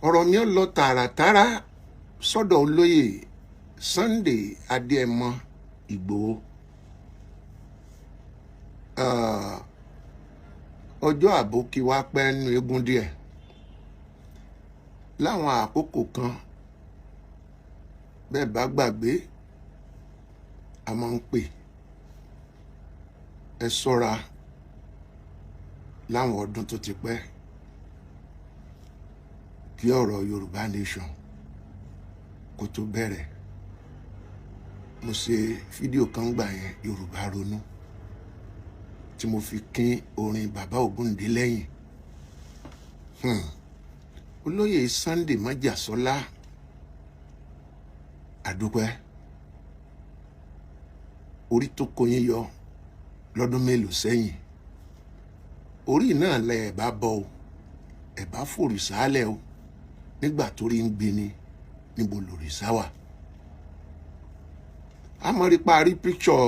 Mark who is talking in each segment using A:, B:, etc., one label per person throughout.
A: Ọ̀rọ̀ mi ó lọ tààràtàrà sọ́dọ̀ olóyè Sunday Adéẹmọ Ìgbòho. Ọjọ́ àbókí wa pẹ́ nu eégún díẹ̀ láwọn àkókò kan. Bẹ́ẹ̀ bá gbàgbé, a máa ń pè ẹ ṣọ́ra láwọn ọdún tó ti pẹ́ kí ọ̀rọ̀ Yorùbá Nation kó tó bẹ̀rẹ̀. Mo ṣe fídíò kan gbà yẹn, Yorùbá Ronú, tí mo fi kín orin bàbá Ògúndé lẹ́yìn. Olóyè Sunday Májàsọ́lá, àdúpẹ́ orí tó kó yín yọ lọ́dún mélòó sẹ́yìn. Orí náà lẹ ẹ̀ bá bọ́ o, ẹ̀ bá fòrìṣà lẹ̀ o. Nígbà tó rí ń gbé ni, níbo lòrìṣà wà? Amọ̀rí parí píkṣọ̀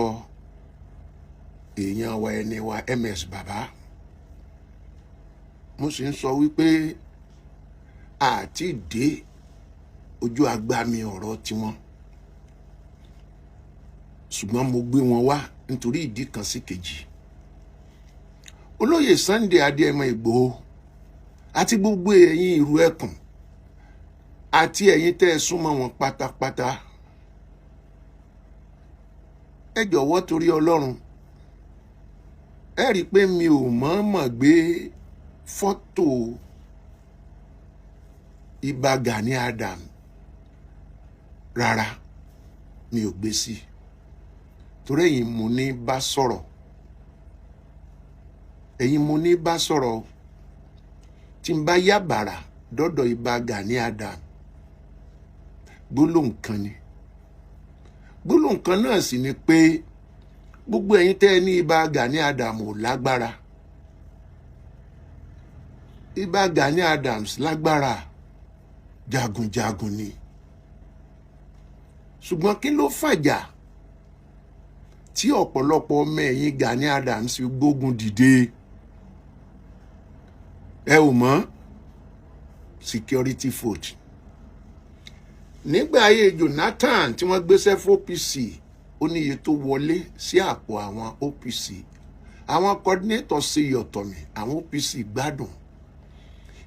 A: èèyàn wa, ẹni wa, MS Bàbá. Mo sì ń sọ wípé àti dé ojú agbami ọ̀rọ̀ tiwọn, ṣùgbọ́n mo gbé wọn wá nítorí ìdí kan sí kejì. Olóyè Sunday Adéẹmọ Ìgbòho àti gbogbo ẹ̀yin ìlú ẹkùn àti ẹ̀yin tẹ́ ẹ súnmọ́ wọn pátápátá, ẹ jọ̀wọ́, torí Ọlọ́run, ẹ rí i pé mi ò mọ̀ọ́mọ̀ gbé fọ́tò Ìbà Gani Adam rárá, mi ò gbé sí, torí ẹ̀yin mo ní bá sọ̀rọ̀, ẹ̀yin mo ní bá sọ̀rọ̀. Tí n bá yá bàrà dọ́dọ̀ Ìbà Gani Adam, gbólóhùn kan ni, gbólóhùn kan náà sì ni pé gbogbo ẹ̀yin tẹ́ ẹ ní Ìbà Gani Adam ò lágbára, Ìbà Gani Adams lágbára, jagunjagun ni. Ṣùgbọ́n kí ló fàjà tí ọ̀pọ̀lọpọ̀ ọmọ ẹ̀yìn Gani Adams fi gbógun dìde? Ẹ ò mọ̀ security vote nígbà ayé Jonathan tí wọ́n gbéṣẹ́ fún OPC, ó ní iye tó wọlé sí àpò àwọn OPC. Àwọn coordinator ṣe yọ̀tọ̀mí, àwọn OPC gbádùn.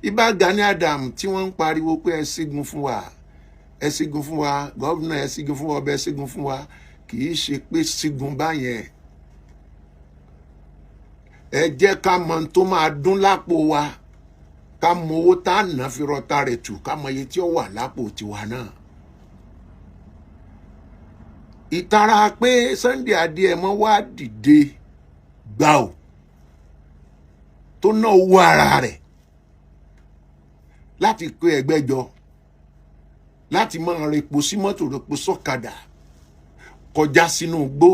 A: Ìbà Gani Adam tí wọ́n ń pariwo pé ẹ sígun fún wa, ẹ sígun fún wa, governor, ẹ sígun fún wa, ọbẹ̀, ẹ sígun fún wa, kì í ṣe pé sígun báyẹn. Ẹ jẹ́ ká mọ tó máa dún lápò wa, ká mọ owó tá a ná fi rọta rẹ̀ tù, ká mọ iye tí ó wà lápò tiwa náà. Ìtara pé Sunday Adéẹmọ wá dìde gbà ó, tó ná owó ara rẹ̀ láti kó ẹgbẹ́ jọ, láti máa repo sí mọ́tò, repo sọ́kadà, kọjá sínú igbó,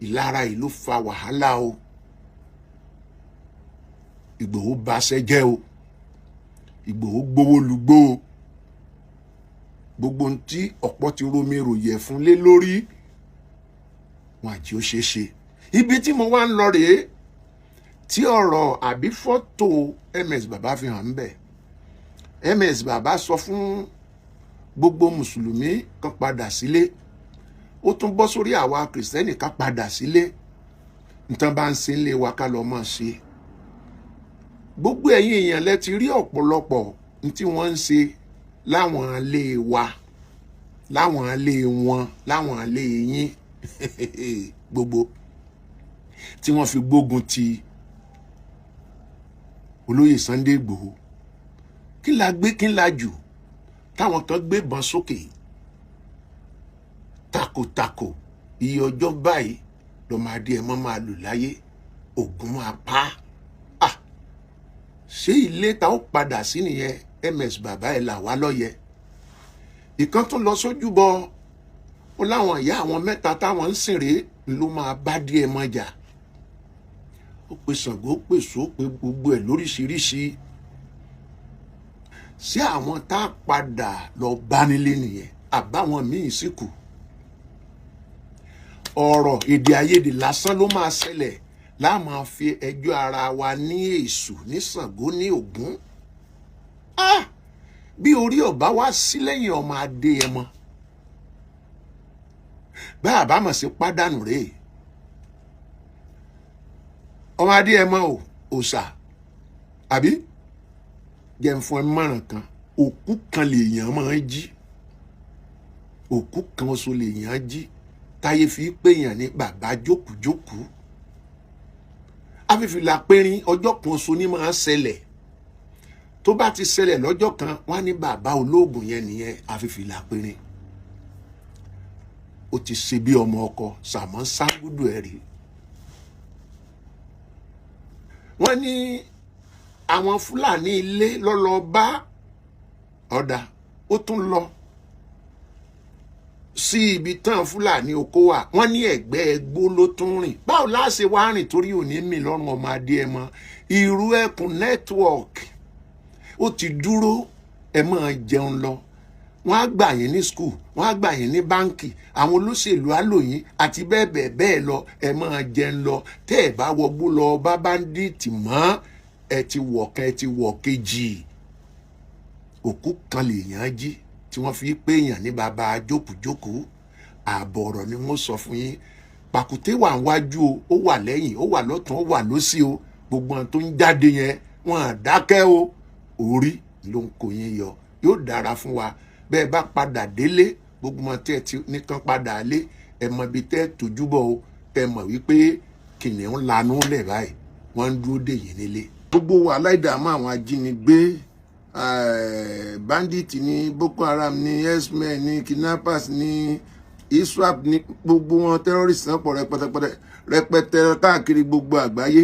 A: ìlara yìí ló fa wàhálà o. Ìgbòho baṣẹ́ jẹ́ o, Ìgbòho gbowó lugbó o. Gbogbo ohun tí ọ̀pọ̀ ti romi ròyẹ̀ fún lé lórí wọn àti ó ṣeé ṣe. Ibi tí mo wá ń lọ rèé, tí ọ̀rọ̀ àbí fọ́tò MS Bàbá fi hàn ń bẹ̀. MS Bàbá sọ fún gbogbo mùsùlùmí kan padà sílé, ó tún bọ́ sórí àwa kìrìsìtẹ́nì ká padà sílé. Nǹkan bá ń ṣe ń lé wa, ká lọ mọ̀ ṣe. Gbogbo ẹ̀yin èèyàn lẹ ti rí ọ̀pọ̀lọpọ̀ ní tí wọ́n ń ṣe láwọn ilé wa, láwọn ilé wọn, láwọn ilé yín gbogbo, tí wọ́n fi gbógun ti olóyè Sunday Igboho. Kí la gbé, kí la jù, táwọn kan gbébọn sókè takotako? Iye ọjọ́ báyìí lọ́mọdé ẹ̀ mọ́ máa lò láyé, ògùn máa pa á. Ṣé ilé ta ó padà sí nìyẹn? MS Bàbá, ẹ̀ là wá lọ́yẹ̀. Ìkan tún lọ sójúbọ, ó láwọn ìyá àwọn mẹ́ta táwọn ń sìn rèé ló máa bá díẹ̀ mọ́jà. Ó pe Ṣàngó, ó pe Èṣù, ó pe gbogbo ẹ̀ lóríṣiríṣi. Sí àwọn tá a padà lọ bá nílé nìyẹn, àbáwọn míì sì kù? Ọ̀rọ̀ èdè àìyedè lásán ló máa ṣẹlẹ̀ láà máa fi ẹjọ́ ara wa ní Èṣù, ní Ṣàngó, ní Ògún. Bí orí ọba wá sí lẹ́yìn ọmọ Adéyẹmọ, bá a bá mọ̀ sí pádànù rèé. Ọmọ Adéyẹmọ o, òòṣà àbí jẹ́ ń fún ẹ mọ̀ràn kan. Òkú kan lèèyàn máa ń jí, òkú kan oṣù lèèyàn jí táyé fi péyàn ní bàbá jókòjókòó. Afífìlà périn ọjọ́ kan oṣù ní máa ṣẹlẹ̀. Tó bá ti ṣẹlẹ̀ lọ́jọ́ kan, wọ́n á ní bàbá olóògùn yẹn nìyẹn. Afífìlà périn ó ti ṣe bí ọmọ ọkọ sàmọ́ ságúdù ẹ̀ rí. Wọ́n ní àwọn Fúlàní ilé lọ́lọ́ bá ọ̀dà, ó tún lọ sí ibi tán Fúlàní oko wà. Wọ́n ní ẹ̀gbẹ́ ẹgbó ló tún rìn. Báwo láṣẹ wá rìn torí òní mi lọ́rùn ọmọ Adéẹmọ? Ìrú ẹkùn network ó ti dúró. Ẹ máa jẹun lọ, wọ́n á gbà yín ní school, wọ́n á gbà yín ní báǹkì, àwọn olóṣèlú á lò yín àti bẹ́ẹ̀ bẹ́ẹ̀ bẹ́ẹ̀ lọ. Ẹ máa jẹun lọ. Tẹ́ ẹ bá wọgbó lọ bá bandit mọ́, ẹ ti wọ̀ kan, ẹ ti wọ̀ kejì. Òkú kan lèèyàn jí tí wọ́n fi péyàn ní bàbá jókòjókòó. Ààbọ̀ ọ̀rọ̀ ni wọ́n sọ fún yín. Pàkúté wà níwájú o, ó wà lẹ́yìn, ó wà lọ́tún, ó wà lósì o. Gbogbo àwọn tó ń jáde yẹn, wọ́n á dákẹ́ o. Orí ló ń kó yín yọ. Yóò dára fún wa. Bẹ́ẹ̀ bá padà délé, gbogbo wọn tẹ́ ẹ ti nìkan padà lé, ẹ mọ ibi tẹ́ ẹ tójú bọ̀ o. Tẹ́ ẹ mọ̀ wípé kìnìún lanú lẹ̀ báyìí, wọ́n ń dúró dè yín nílé. Gbogbo wàhálà, ìdààmú àwọn ajínigbé, bandit ní, Boko Haram ní, herdsmen ní, kidnappers ní, ISWAP ní, gbogbo wọn terrorists náà pọ̀ rẹpẹtẹ rẹpẹtẹ káàkiri gbogbo àgbáyé.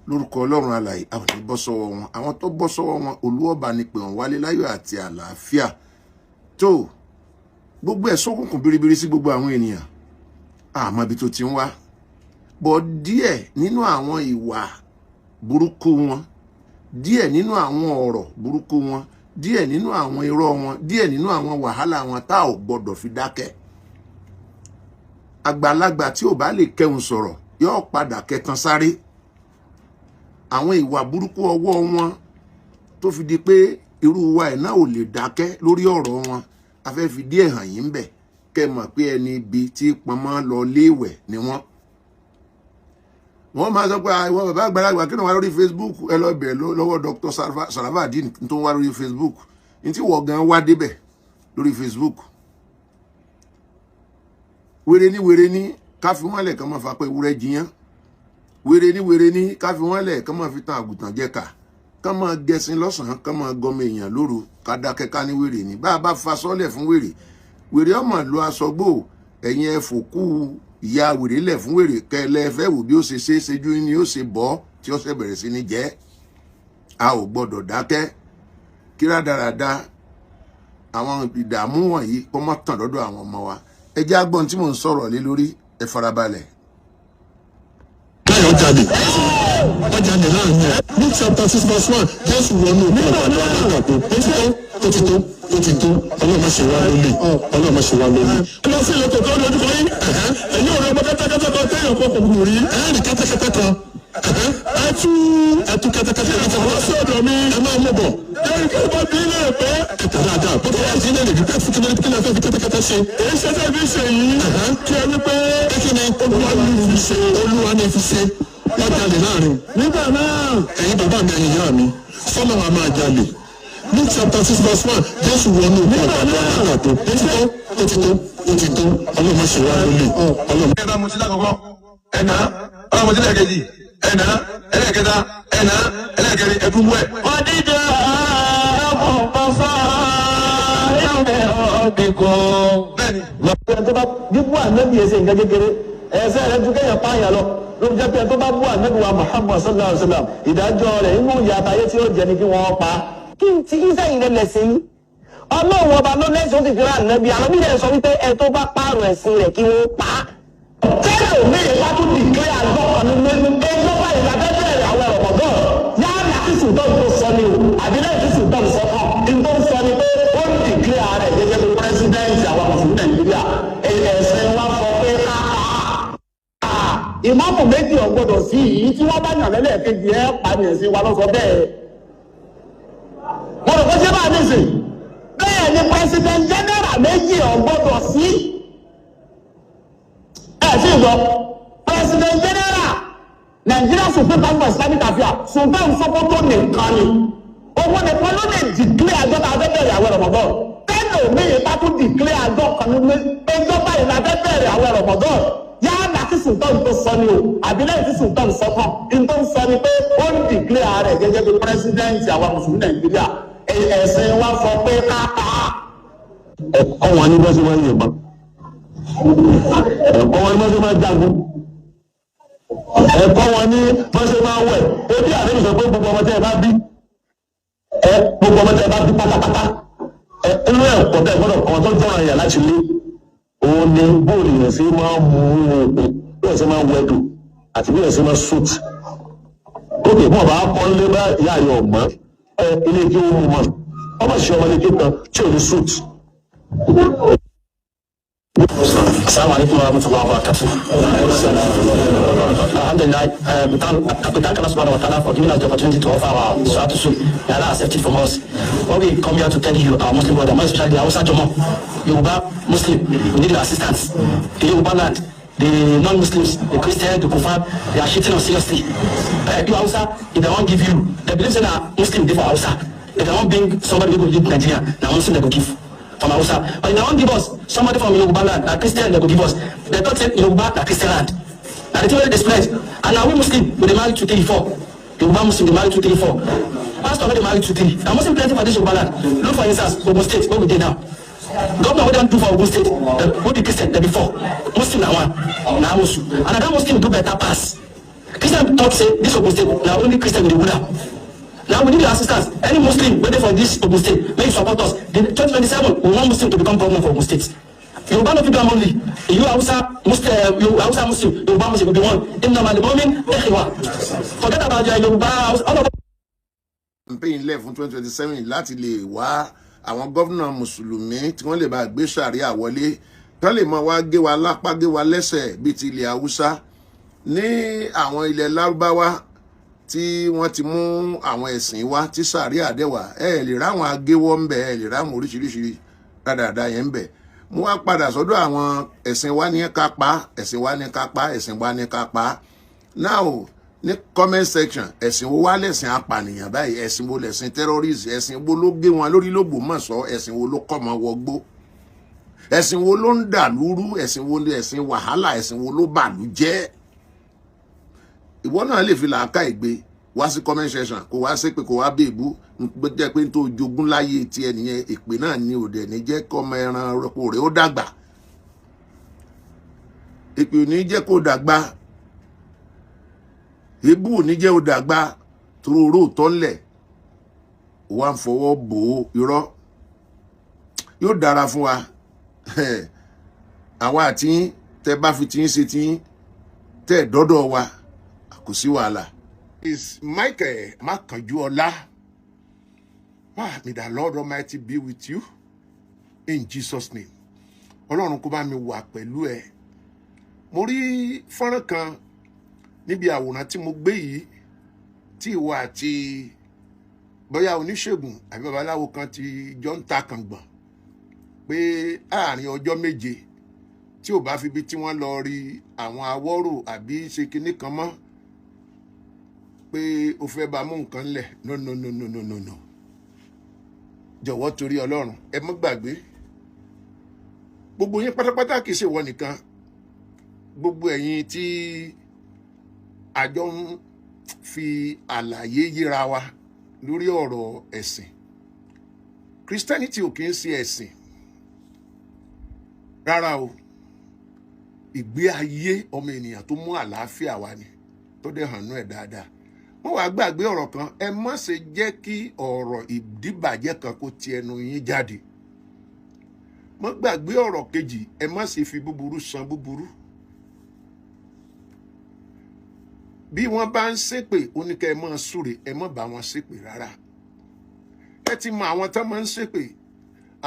A: Lórúkọ Ọlọ́run alààyè, àwọn ní bọ́ sọ́wọ́ wọn. Àwọn tó bọ́ sọ́wọ́ wọn, Olúwọ̀bà ni pé wọ́n wálé láyọ̀ àti àlàáfíà. Tó gbogbo ẹ̀ ṣókùnkùn biribiri sí gbogbo àwọn ènìyàn, àmọ́ ibi tó ti ń wá bọ̀. Díẹ̀ nínú àwọn ìwà burúkú wọn, díẹ̀ nínú àwọn ọ̀rọ̀ burúkú wọn, díẹ̀ nínú àwọn irọ́ wọn, díẹ̀ nínú àwọn wàhálà wọn tá ò gbọ́dọ̀ fi dákẹ́. Àgbàlagbà tí ò bá lè kẹhùn sọ̀rọ̀ yóò padà kẹtàn sáré. Àwọn ìwà burúkú ọwọ́ wọn tó fi di pé irú wa ẹ̀ náà ò lè dákẹ́ lórí ọ̀rọ̀ wọn, a fẹ́ fi díẹ̀ hàn yín bẹ̀ kẹ́ mọ̀ pé ẹni ibi tí pọnmọ́ lọ léèwẹ̀ ni wọ́n. Wọ́n máa sọ pé àwọn bàbá àgbàlagbà kí ni wọ́n wá lórí Facebook. Ẹ lọ bẹ̀rẹ̀ lọ́wọ́ Dr. Saravadin tó ń wá lórí Facebook ní tí wọ́n gan wá débẹ̀ lórí Facebook. Wèrè ní wèrè ní ká fi wọ́n lẹ̀ kán máa fa pé ewúrẹ́ jiyàn. Wèrè ní wèrè ní ká fi wọ́n lẹ̀ kán máa fi tan àgùntàn jẹ ká kán máa gẹṣin lọ́sàn-án, kán máa gọmọ èèyàn lóru. Ká dákẹ́, ká ní wèrè ní. Bá a bá fa sọ́lẹ̀ fún wèrè, wèrè ọmọ lu aṣọ gbò. Ẹ̀yin ẹ fòkú ìyá wèrè lẹ̀ fún wèrè kẹlẹ́ fẹ́ wò bí ó ṣe ṣe é ṣejú ni ó ṣe bọ́ tí ó ṣe bẹ̀rẹ̀ sí ní jẹ́. A ò gbọ́dọ̀ dákẹ́ kí rádaràda àwọn ìdààmú wọ̀nyí kó má tàn lọ́dọ̀ àwọn ọmọ wa. Ẹ jẹ́ agbọ́n tí mò ń sọ̀rọ̀ lé lórí. Ẹ farabalẹ̀.
B: Láyọ̀ jalè, wọ́n jalè láàrin ẹ̀. Luke chapter 6 verse 1, Jésù wọnú òkú ọ̀pọ̀ àgbà. Ó ti tó, ó ti tó, ó ti tó. Ọlọ́run má ṣe wá lólè, Ọlọ́run má ṣe wá lólè.
C: Lọ sí ìletò tó lójú kan yín. Ẹ̀yin ò rí ọmọ kẹ́tẹ́kẹ́tẹ́ kan téèyàn kan kò gùn rí.
B: Ẹ rí kẹ́tẹ́kẹ́tẹ́ kan.
C: Ẹ tú
B: Ẹ tú kẹ́tẹ́kẹ́tẹ́ kan.
C: Wá sí ọ̀dọ̀ mi.
B: Ẹ máa mú bọ̀.
C: Lẹ́yìn kí wọ́n bí lè pé.
B: Ẹ tà dáadáa bó ti wá sí ilé ìdílé fún kíni? Kí ni ẹ fẹ́ fi kẹ́tẹ́kẹ́tẹ́ ṣe?
C: Èyí ṣe tẹ́ fi ṣe yìí. Kí ẹ wí pé
B: Kí ni?
C: Olúwa ní fi ṣe.
B: Olúwa ní fi ṣe. Wọ́n jalè láàrin.
C: Nígbà náà.
B: Ẹ̀yin bàbá mi, ẹ̀yin ìyá mi, sọ́nà wa máa jalè. Luke chapter 6 verse 1, Jésù wọnú òkú ọ̀pọ̀ àgbà. Ó ti tó, ó ti tó, ó ti tó. Ọlọ́run má ṣe wá lólè, Ọlọ́run.
D: Ẹ bá mutí lákọ̀ọ́kọ́, ẹ̀nà ọba mutí lẹ́ẹ̀kejì, ẹ̀nà ẹlẹ́ẹ̀kẹta, ẹ̀nà ẹlẹ́ẹ̀kẹrin, ẹ̀dùn mú ẹ̀.
E: قد جاءكم بصائر من ربكم.
D: Bẹ́ẹ̀ni.
E: Ẹni tó bá bíbú ànábì ẹsẹ̀ nǹkan kékeré, ẹsẹ̀ rẹ̀ ju kéèyàn pààyàn lọ. Ló fi jẹ́ pé ẹni tó bá bú ànábì wa Muhammad sallallahu alayhi wa sallam, ìdájọ́ rẹ̀ inú ìyà àtayé tí ó jẹ ni kí wọ́n pa.
F: Kí n ti yín sẹ́yìn lẹ́lẹ́sìn yín, Ọlọ́run ọba ló lẹ́sìn, ó sì fi rán ànábì. Ànábì rẹ̀ sọ wípé ẹ tó bá pààrọ̀ ẹ̀sìn rẹ̀, kí wọ́n pa á. Tẹ́lẹ̀ òmí ìpá tún dìklẹ́ àgbọ̀ kan ní ẹgbẹ́ báyìí la fẹ́ bẹ̀rẹ̀ àwọn ẹ̀rọ bọ̀ yálà tí sultan tó sọ ni o, àbí lẹ́yìn tí sultan sọ kọ́ ní tó ń sọ ni pé ó ń dìklẹ́ ara ẹ̀ gẹ́gẹ́ bí president àwọn mùsùlùmí Nàìjíríà. Ẹ̀sìn wa sọ pé ká pa ìmáàmù méjì ò gbọdọ̀ sí yìí tí wọ́n bá yàn lẹ́lẹ́kejì ẹ̀ pa ní ẹ̀sìn wa ló sọ bẹ́ẹ̀. Mo rò pé ṣé bá a ní sìn.
E: ni president general méjì ò gbọ́dọ̀ sí. Ẹ sì gbọ́, president general Nigeria Supreme Council for Islamic Affairs, Sultan Sokoto nìkan ni. Owó nìkan ló lè declare àjọ tá a fẹ́ bẹ̀rẹ̀ àwẹ̀ Ramadan. Tẹ́lẹ̀ òmíye bá tún declare àjọ kan ní ẹjọ́ báyìí la fẹ́ bẹ̀rẹ̀ àwẹ̀ Ramadan, yálà kí sultan tó sọ ni o, àbí lẹ́yìn tí sultan sọ tán, ní tó ń sọ ni pé ó ń declare rẹ̀ gẹ́gẹ́ bí president àwọn mùsùlùmí Nàìjíríà, ẹ̀sìn wa sọ pé ká pa á.
B: Ẹ̀kọ́ wọn ní bọ́sẹ̀ máa ń yìnbọn, ẹ̀kọ́ wọn ní bọ́sẹ̀ máa ń jagun, ẹ̀kọ́ wọn ní bọ́sẹ̀ máa ń wẹ̀. Ebi àdéhùn sọ pé gbogbo ọmọ tẹ́ ẹ bá bí, ẹ gbogbo ọmọ tẹ́ ẹ bá bí pátápátá, ẹ inú ẹ̀kọ́ tẹ́ ẹ gbọ́dọ̀ kọ́ tó jọ̀ràn yà láti lé òun ni bóòlù yẹn sí máa ń mú òkun, bí ẹ̀ sì máa ń wẹ̀dù àti bí ẹ̀ sì máa ń sùt. Ókè bọ́ọ̀ bá kọ́ lé bá ìyá rẹ̀ ọ̀gbọ́n ẹ ilé kí ó mú mọ́ ọmọ ìṣe ọmọ ilé kí kan tí ò ní sùt.
G: Assalamu alaikum warahmatullahi wabarakatuh. Alhamdulillah, we thank Allah subhanahu wa ta'ala for giving us the opportunity to offer our Salat Subh. May Allah accept it from us. What we come here to tell you, our Muslim brother, more especially the Hausa Jomo, Yoruba Muslim, we need your assistance. The Yoruba land, the non-Muslims, the Christians, the Kufar, they are shitting us seriously. You Hausa, if they won't give you, they believe say na Muslim dey for Hausa. If they won't bring somebody who go lead Nigeria, na Muslim they go give from Hausa. But if they won't give us somebody from Yoruba land, na Christian they go give us. They talk say Yoruba na Christian land. Na the thing wey dey spread. And na we Muslim, we dey marry two, three, four. Yoruba Muslim dey marry two, three, four. Pastor wey dey marry two, three. Na Muslim plenty for this Yoruba land. Look, for instance, Ogun State wey we dey now. Governor wey don do for Ogun State, wey be Christian, dem be four. Muslim na one, na Amosu. And na that Muslim do better pass. Christian talk say this Ogun State na only Christian go dey rule am. Now we need your assistance. Any Muslim wey dey for this Ogun State, make you support us. The 2027, we want Muslim to become governor for Ogun State. Yoruba no fit do am only. You Hausa Muslim, you Hausa Muslim, Yoruba Muslim go be one. Innamal mu'min ikhwa. Forget about your Yoruba Hausa. All of
A: Campaign lẹ̀ fún 2027 láti lè wá àwọn gómìnà mùsùlùmí tí wọ́n lè bá gbé sàríà wọlé, tán lè mọ wá gé wa lápá, gé wa lẹ́sẹ̀ bíi ti ilẹ̀ Haúsá ní àwọn ilẹ̀ Lárúbáwá tí wọ́n ti mú àwọn ẹ̀sìn wá tí sàríà dẹ̀wà. Ẹ lè ráwọn agéwọ́ ń bẹ̀, ẹ lè ráwọn oríṣiríṣi rádaràda yẹn ń bẹ̀. Mo wá padà sọ́dọ̀ àwọn ẹ̀sìn wa ní ká pa, ẹ̀sìn wa ní ká pa, ẹ̀sìn wa ní ká pa. Now, ní comment section, ẹ̀sìn wo wá lẹ̀sìn apànìyàn báyìí? Ẹ̀sìn wo lẹ̀sìn terrorist? Ẹ̀sìn wo ló gé wọn lórí l'Ógbómọ̀ṣọ́? Ẹ̀sìn wo ló kọ́ mọ́ wọgbó? Ẹ̀sìn wo ló ń dà lúrú? Ẹ̀sìn wo ni ẹ̀sìn wàhálà? Ẹ̀sìn wo ló bàlú jẹ́? Ìwọ náà lè fi làákà ìgbé wá sí comment section, kó wá ṣépè, kó wá bèbú, jẹ́ pé tó jogún láyé tiẹ̀ nìyẹn. Èpè náà ni ò dẹ̀ ní jẹ́ kọ́mọ ẹranko rẹ̀ ó dàgbà. Èpè ò ní jẹ́ kó dàgbà, èébú ò ní jẹ́ ó dàgbà, torí oró tọ́ ńlẹ̀ wà ń fọwọ́ bò ó. Irọ́ yóò dára fún wa. Àwa àti yín, tẹ bá fi tiyín ṣe tiyín, tẹ dọ́dọ̀ wa, kò sí wàhálà. Is Michael Makanjuola. Ah, may the Lord Almighty be with you in Jesus' name. Ọlọ́run kó bá mi wà pẹ̀lú ẹ. Mo rí fọ́nrán kan níbi àwòrán tí mo gbé yìí tí ìwọ àti bóyá oníṣègùn àbí babaláwo kan ti jọ ń ta kàngbọ̀n pé àárín ọjọ́ 7 tí ò bá fi bí tí wọ́n lọ rí àwọn awọ́rò àbí ṣe kinní kan mọ́, pé o fẹ́ bá mú nǹkan lẹ̀. No, no, no, no, no, no, no. Jọ̀wọ́, torí Ọlọ́run, ẹ mọ́ gbàgbé, gbogbo yín pátápátá, kì í ṣe ìwọ nìkan, gbogbo ẹ̀yin tí àjọ ń fi àlàyé yíra wa lórí ọ̀rọ̀ ẹ̀sìn. Christianity ò kì í ṣe ẹ̀sìn rárá o. Ìgbé ayé ọmọ ènìyàn tó mú àlàáfíà wá ni, tó dẹ̀ hàn nú ẹ̀ dáadáa. Wọ́n wàá gbàgbé ọ̀rọ̀ kan. Ẹ má ṣe jẹ́ kí ọ̀rọ̀ ìdíbàjẹ́ kan kó ti ẹnu yín jáde. Má gbàgbé ọ̀rọ̀ kejì: ẹ má ṣe fi búburú san búburú. Bí wọ́n bá ń ṣépè, ó ní kẹ́ ẹ máa súre, ẹ má bá wọn ṣépè rárá. Ẹ ti mọ àwọn tán máa ń ṣépè,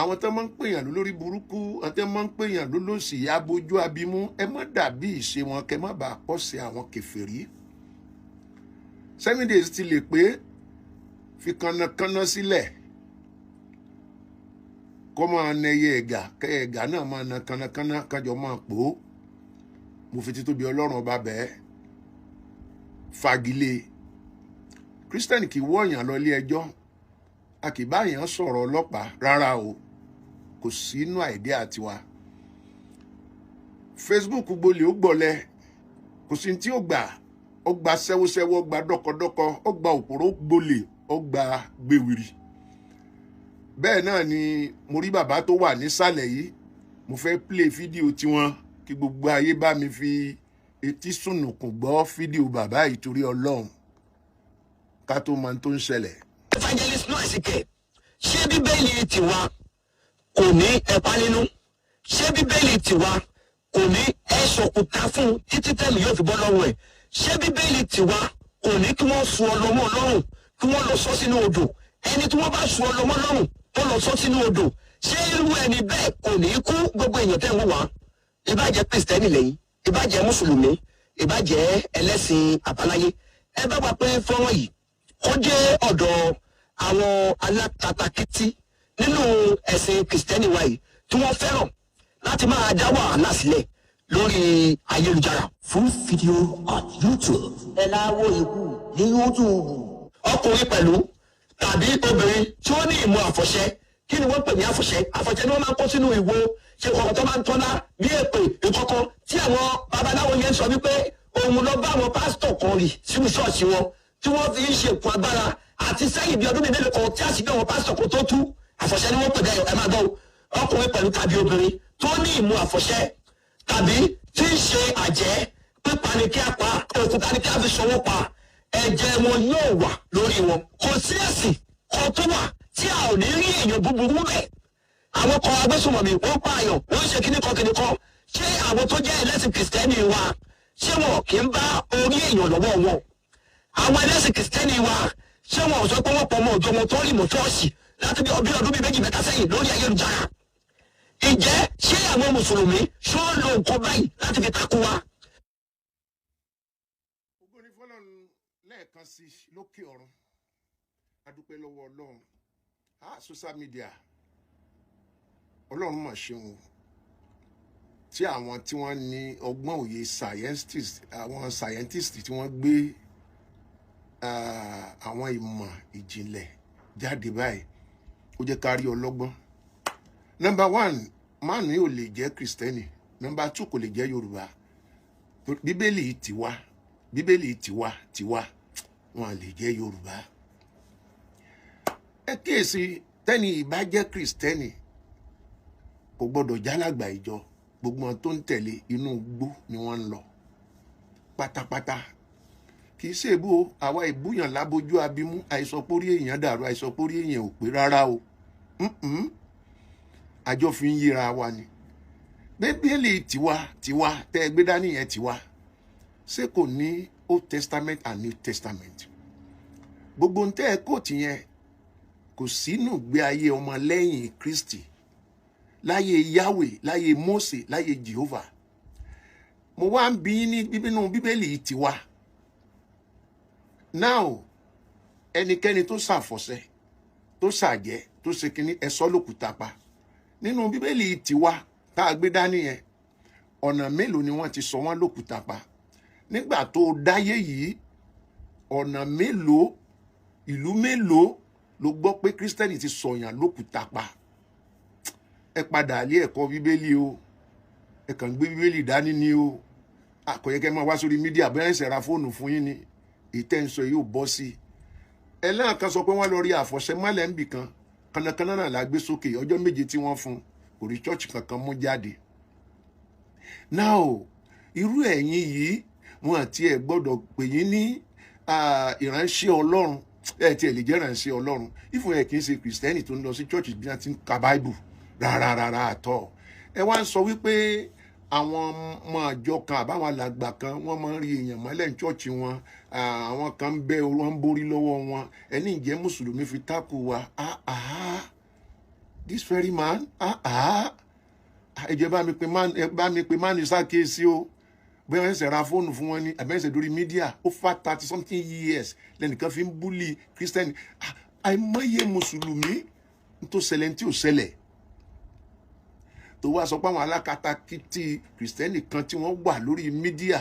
A: àwọn tán máa ń pèèyàn lórí burúkú, àwọn tán máa ń pèèyàn lólòsì, abojú abimú. Ẹ má dàbí ìṣe wọn, kẹ́ má bàa pọ̀ sí àwọn kèfèrí. 7 days ti lè pé fi kànnàkànnà sílẹ̀. Kọ́ máa na ẹyẹ ẹ̀gà, kẹ́ ẹ̀gà náà máa na kánnakánná, kájọ máa pò ó. Mo fi títóbi Ọlọ́run Ọba bẹ́ẹ̀ fagilé. Kírísítẹ́nì kì í wọ̀nyàn lọ ilé ẹjọ́, a kì í bá yàn sọ̀rọ̀ ọlọ́pàá rárá o, kò sínú àìdí àtiwa. Facebook gbolè, ó gbọ̀lẹ̀, kò sí tí ó gbà. Ó gba sẹ́wọ́sẹ́wọ́, ó gba dọ́kọdọ́kọ, ó gba òpòrò, gbolè, ó gba gbèwìrì. Bẹ́ẹ̀ náà ni mo rí bàbá tó wà nísàlẹ̀ yìí. Mo fẹ́ play fídíò tiwọn kí gbogbo ayé bá mi fi etí sùnùkùn gbọ́ fídíò bàbá yìí, torí Ọlọ́run, ká tó mọ ohun tó ń ṣẹlẹ̀.
B: Evangelist Noah Esike, ṣé Bíbélì tiwa kò ní ẹ̀pá nínú? Ṣé Bíbélì tiwa kò ní ẹ̀ṣọ̀kúta fún títí tẹ̀mí yóò fi bọ́ lọ́wọ́ ẹ̀? Ṣé Bíbélì tiwa kò ní kí wọ́n sun ọlọ́mọ lọ́rùn, kí wọ́n lọ sọ sínú odò? Ẹni tí wọ́n bá sun ọlọ́mọ lọ́rùn tó lọ sọ sínú odò, ṣé irú ẹni bẹ́ẹ̀ kò ní kú? Gbogbo èèyàn tẹ́ ń wò wá, ìbá jẹ́ Kristẹni lẹ́yìn, ìbá jẹ́ Mùsùlùmí, ìbá jẹ́ ẹlẹ́sìn àbáláyé, ẹ bá wa pé fọ́nrán yìí kó jẹ́ ọ̀dọ̀ àwọn alákatakítí nínú ẹ̀sìn Kristẹni wa yìí tí wọ́n fẹ́ràn láti máa dá wàhálà sílẹ̀ lórí ayélujára.
G: Full video on YouTube.
F: Ẹ láwo ikú ní YouTube.
B: Ọkùnrin pẹ̀lú tàbí obìnrin tí ó ní ìmọ̀ àfọ̀ṣẹ, kí ni wọ́n pè ní àfọ̀ṣẹ? Àfọ̀ṣẹ ni wọ́n máa ń kó sínú ìwo ṣe kọ̀ọ̀kan tó máa ń tọ́lá bí èpè ìkọ̀kan tí àwọn babaláwo yẹn sọ wípé òun lọ bá àwọn pásítọ̀ kan rì sínú ṣọ́ọ̀ṣì wọn tí wọ́n fi ń ṣe nǹkan agbára àti sẹ́yìn bí ọdún bíi mélòó kan tí àṣírí àwọn pásítọ̀ kan tó tú. Àfọ̀ṣẹ ni wọ́n pè bẹ́ẹ̀. Ẹ máa gbọ́ o, ọkùnrin pẹ̀lú tàbí obìnrin tó ní ìmọ̀ àfọ̀ṣẹ tàbí tí ń ṣe àjẹ́, pípa ni kí a pa, òkúta ni kí a fi ṣọwọ́ pa, ẹ̀jẹ̀ wọn yóò wà lórí wọn. Kò sí ẹ̀sìn kan tó wà tí a ò ní rí èèyàn búburú bẹ́ẹ̀. Àwọn kan agbésùnmọ̀mí, wọ́n pààyàn, wọ́n ṣe kíní kan kíní kan. Ṣé àwọn tó jẹ́ ẹlẹ́sìn Kìrìsìtẹ́nì wa, ṣé wọn kì í bá orí èèyàn lọ́wọ́ wọn? Àwọn ẹlẹ́sìn Kìrìsìtẹ́nì wa, ṣé wọn ò sọ pé wọ́n pọ̀ ọmọ ọ̀dọ́ wọn tó rì mọ́ ṣọ́ọ̀ṣì láti bí ọdún bíi 2, 3 sẹ́yìn lórí ayélujára? Ǹjẹ́ ṣé àwọn Mùsùlùmí ṣó ń lo nǹkan báyìí láti fi takò wa?
A: Ògo ni fọ́lọ́run lẹ́ẹ̀kan sí lókè ọ̀run. A dúpẹ́ lọ́wọ́ Ọlọ́run. Ah, social media, Ọlọ́run mà ṣeun o, tí àwọn tí wọ́n ní ọgbọ́n òye scientist, àwọn scientist tí wọ́n gbé àwọn ìmọ̀ ìjìnlẹ̀ jáde báyìí, ó jẹ́ ká rí ọlọ́gbọ́n. Number one, mánu yóò lè jẹ́ Kristẹni. Number two, kò lè jẹ́ Yorùbá. Bíbélì tiwa, Bíbélì tiwa tiwa, wọn lè jẹ́ Yorùbá. Ẹ kíyèsí, tẹ́ni ìbá jẹ́ Kristẹni, kò gbọ́dọ̀ jálàgbà ìjọ. Gbogbo wọn tó ń tẹ̀lé, inú igbó ni wọ́n ń lọ pátápátá. Kì í ṣèbú o, àwa ìbúyàn lábójú abimú, àìsàn pórí èèyàn dàrú, àìsàn pórí èèyàn ò pé rárá o. Àjọ fi ń yíra wa ni. Bíbélì tiwa tiwa tẹ́ ẹ gbé dání yẹn, tiwa, ṣé kò ní Old Testament and New Testament? Gbogbo ń tẹ́ ẹ kóòtù yẹn kò sínú ìgbé ayé ọmọlẹ́yìn Kristi láyé Yahweh, láyé Mose, láyé Jehovah. Mo wá ń bí yín ní bíbínú Bíbélì tiwa now, ẹnikẹ́ni tó ṣàfọ̀ṣẹ, tó ṣàjẹ́, tó ṣe kínní, ẹ sọ lókùúta pa. Nínú Bíbélì tiwa tá a gbé dání yẹn, ọ̀nà mélòó ni wọ́n ti sọ wọ́n lókùúta pa nígbà tó dáyé yìí? Ọ̀nà mélòó, ìlú mélòó ló gbọ́ pé Kírísítẹ́nì ti sọ̀yàn lókùúta pa? Ẹ padà lé ẹ̀kọ́ Bíbélì o. Ẹ kàn gbé Bíbélì dání ni o. Àkọyẹkẹ máa wá sórí media, bóyá ẹsẹ̀ ra fóònù fún yín ni ìtẹ́ ń sọ yóò bọ́ sí i. Ẹ náà kan sọ pé wọ́n lọ rí àfọ̀ṣẹ mọ́lẹ̀ ń bì kan, kànnàkànnà náà la gbé sókè. Ọjọ́ 7 tí wọ́n fún, kò rí church kankan mú jáde. Now, irú ẹ̀yin yìí, wọn àti ẹ̀ gbọ́dọ̀ pè yín ní ìránṣẹ́ Ọlọ́run. Ẹ tiẹ̀ lè jẹ́ ìránṣẹ́ Ọlọ́run ìfún ẹ kì í ṣe Kìrìsìtẹ́nì tó ń lọ sí church bí wọ́n ti ń ka Báìbù rárá rárá àtọ̀. Ẹ wá ń sọ wípé àwọn ọmọ àjọ kan àbáwọn alàgbà kan, wọ́n máa ń rí èèyàn mọ́lẹ̀ ní church wọn, àwọn kan ń bẹ, wọ́n ń borí lọ́wọ́ wọn. Ẹni ìjẹ́ Mùsùlùmí fi tákù wa. Ah ah, this very man, ah ah, ẹ jẹ́ bá mi pe man, ẹ bá mi pe man ṣàkíyèsí o. Bóyá wọ́n ṣẹ̀ṣẹ̀ ra fóònù fún wọn ní àbẹ́sẹ̀ lórí media. Over 30 something years lẹ́nìkan fi ń bully Christian. Àìmọye Mùsùlùmí tó ṣẹlẹ̀ tí ò ṣẹlẹ̀. Tó wá sọ pé àwọn alákatakítí kìrìsìtẹ́nì kan tí wọ́n wà lórí mídíà,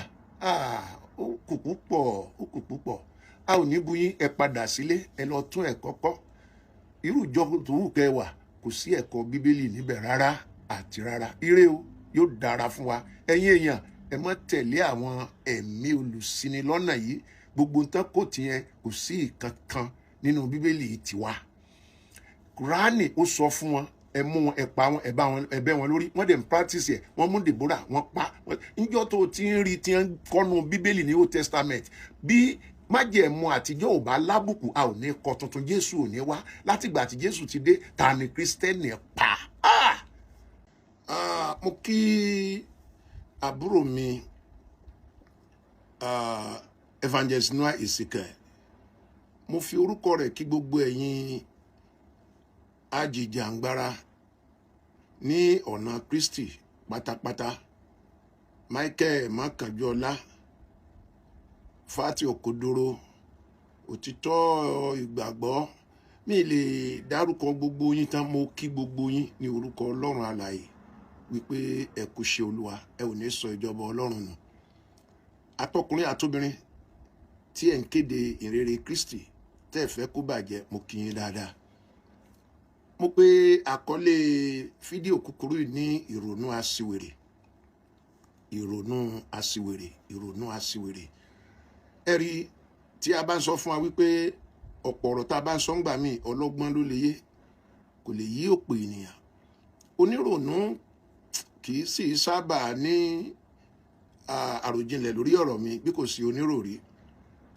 A: ó kù púpọ̀, ó kù púpọ̀. A ò ní bu yín. Ẹ padà sílé, ẹ lọ tún ẹ̀kọ́ kọ́. Irú ìjọ tó wù kẹ́ wà, kò sí ẹ̀kọ́ Bíbélì níbẹ̀ rárá àti rárá. Ire o, yóò dára fún wa. Ẹ̀yin èèyàn, ẹ má tẹ̀lé àwọn ẹ̀mí olùṣinilọ́nà yìí. Gbogbo nǹkan kò tiẹ̀, kò sí ìkankan nínú Bíbélì yìí tiwa. Kùránì ó sọ fún wọn, ẹ mú wọn, ẹ pa wọn, ẹ bá wọn, ẹ bẹ́ wọn lórí. Wọ́n dẹ̀ ń practice ẹ̀. Wọ́n mú Deborah, wọ́n pa. Níjọ́ tó o ti ń rí tí ń kọ́nu Bíbélì ní Old Testament, bí májẹ̀mú àtijọ́ ò bá lábùkù, a ò ní kọ tuntun. Jésù ò ní wá. Látìgbà tí Jésù ti dé, ta ni Kristẹni pa? Ah! Ah, mo kí àbúrò mi, Evangelist Noah Isike. Mo fi orúkọ rẹ̀ kí gbogbo ẹ̀yin ajìjàngbara ní ọ̀nà Kristi pátápátá. Michael Makanjuọlá, Fati Okodoro, òtítọ́ ìgbàgbọ́. Mi lè dárúkọ gbogbo yín tán. Mo kí gbogbo yín ní orúkọ Ọlọ́run alààyè wípé ẹ kú ṣe Olúwa, ẹ ò ní sọ ìjọba Ọlọ́run nù. Atọkùnrin àtobìnrin tí ẹ ń kéde ìrere Kristi tẹ́ ẹ fẹ́ kó bàjẹ́, mo kí yín dáadáa. Mo pe àkọlé fídíò kúkúrú yìí ní ìrònú aṣiwèrè, ìrònú aṣiwèrè, ìrònú aṣiwèrè. Ẹ rí, tí a bá ń sọ fún wa wípé ọ̀pọ̀ ọ̀rọ̀ tá a bá ń sọ ń gbà míì, ọlọ́gbọ́n ló lè yé, kò lè yí òpè ènìyàn. Onírònú kì í sì sábà ní àròjinlẹ̀ lórí ọ̀rọ̀ mi bí kò sí oníròrí.